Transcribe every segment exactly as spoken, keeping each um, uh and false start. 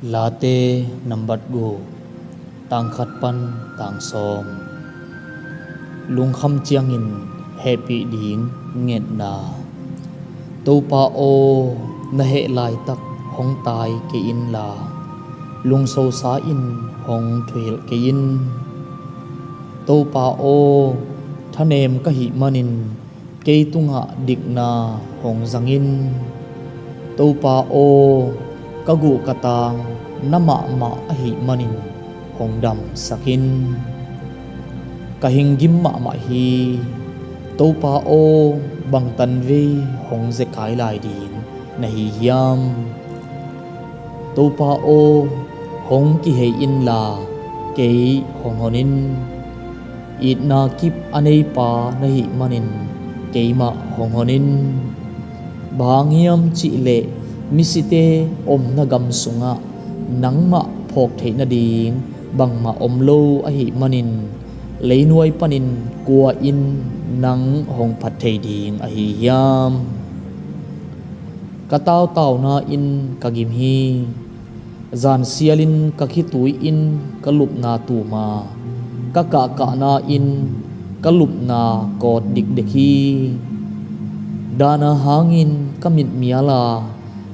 Late nambat guk, tangkhat pan tangsawm. Lungkham ciangin hehpih ding ngetna. Topa aw, na heh laitak hong tai kei inla, lungsosa in hong thuhilh kei in. Topa aw, thanem ka hih manin kei tungah dikna hong zang in. Topa aw, ka guh ka tang na mahmah ahih manin hong damsak in. Ka hing gim mahmah hi. Topa aw, bang tanvei hong zekai lai ding na hi hiam? Topa aw, hong kihei inla kei hong hon in. Itna kip a neipa na hih manin keimah hong hon in. Bang hang hiam cihleh misite omna gam sungah nangmah phawk theih nading bangmah om lo ahih manin, leinuai panin kua in nang hong phat thei ding ahi hiam? Ka tautauna in ka gim hi. Zansialin ka khitui in ka lupna tum a, ka kahkahna in ka lupna kawt dikdek hi. Dahna hangin ka mit mial a,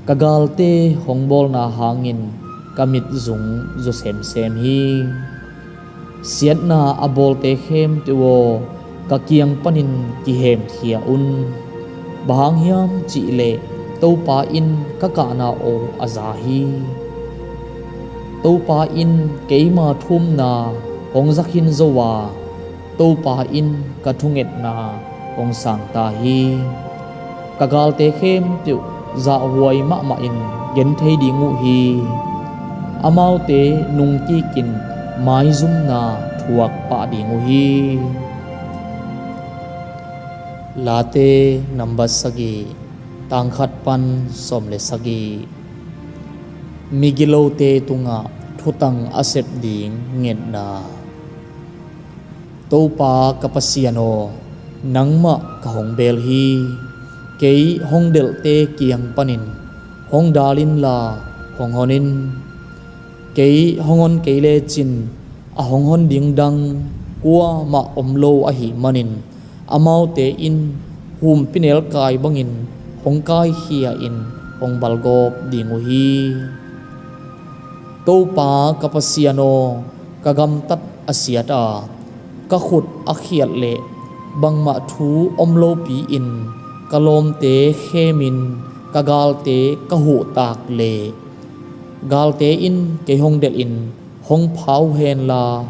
ka galte hong bawlna hangin ka mit zung zaw semsem hi. Siatna a bawlte khempeuh aw, ka kiang panin kihemkhia un. Bang hang hiam cihleh Topa in ka kahna aw a za hi. Topa in keima thumna hong za khin zo a, Topa in ka thungetna hong sang ta hi. Ka galte khempeuh zahhuai mahmahin gen thei ding uh hi. Amaute nungkikin maizumna thuak pah ding uh hi. Late nambat sagih, tangkhat pan sawm le sagih. Migilote tungah thutang a sep ding ngetna. Topa ka Pasian aw, nangmah ka hong bel hi. Kei hong delhte kiang panin hong dal inla hong hon in. Kei hong hon kei lecin a hong hon ding dang kuamah om lo ahih manin, amaute in humpinelkai bangin hong kaikhia in hong balgawp ding uh hi. Topa ka Pasian aw, ka gamtat a siat a, ka khut a khialh leh bangmah thu om lopi-in ka lawmte khemin ka galte ka huhtak leh, galte in kei hong delhin hong pha uh henla,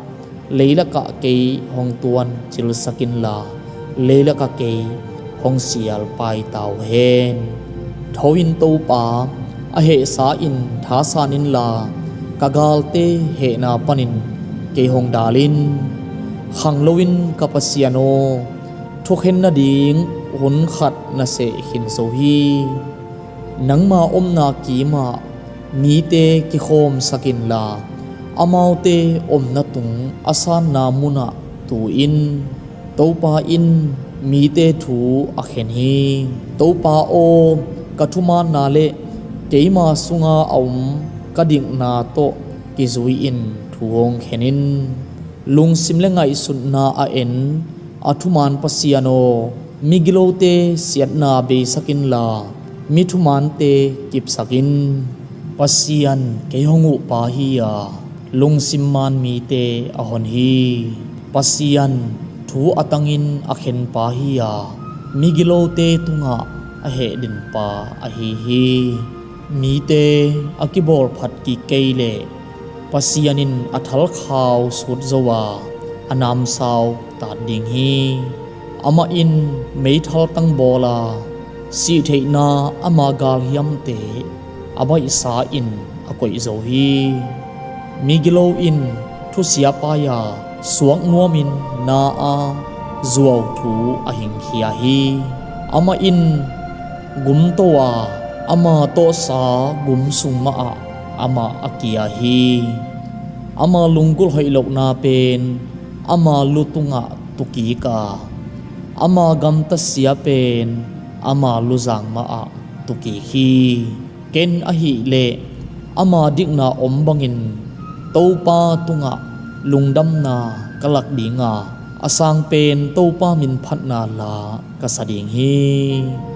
leilakah kei hong tuancilsak inla, leilakah kei hong sial paita uh hen. Tho in Topa, a hehsa in thasan inla, ka galte hehna panin kei hong dal in. Khanglo in ka Pasian aw, thukhen nading hun khat na seh khin zo hi. Nangma omna kimah mite kikhawmsak inla, amaute omna tung a sanna munah tu in. Topa in mite thu a khen hi. Topa aw, ka thumaanna le keima sunga a om ka dikna tawh kizui-in thu hong khen in. Lungsim le ngaihsutna a en a thumaan Pasian aw, migilote siatna beisak inla, mi thumaante kipsak in. Pasian kei hong uhpa hi-a, lungsim maan mite a hon hi. Pasian thu a tangin a khenpa hi-a, migilote tungah a heh dinpa ahi hi. Mite a kibawlphat kik kei leh Pasian in a thalkhau sut zo a, a namsau tat ding hi. Amah in meithal tang bawl a, sihtheihna ama galhiamte a baihsa in a koih zo hi. Migilo in thusia pai a, suak nuamin na a zuau thu a hingkhia hi. Amah in gumto a, ama tawhsa gum sung mahah amah a kia hi. Ama lunggulh hoih lohna pen ama lu tungah tukik a, ama gamtasia pen ama luzang mahah tukik hi. Ken ahileh Ama dikna om bangin Topa tungah lungdamna ka lak ding a, a sang pen Topa min phatna la ka sa ding hi.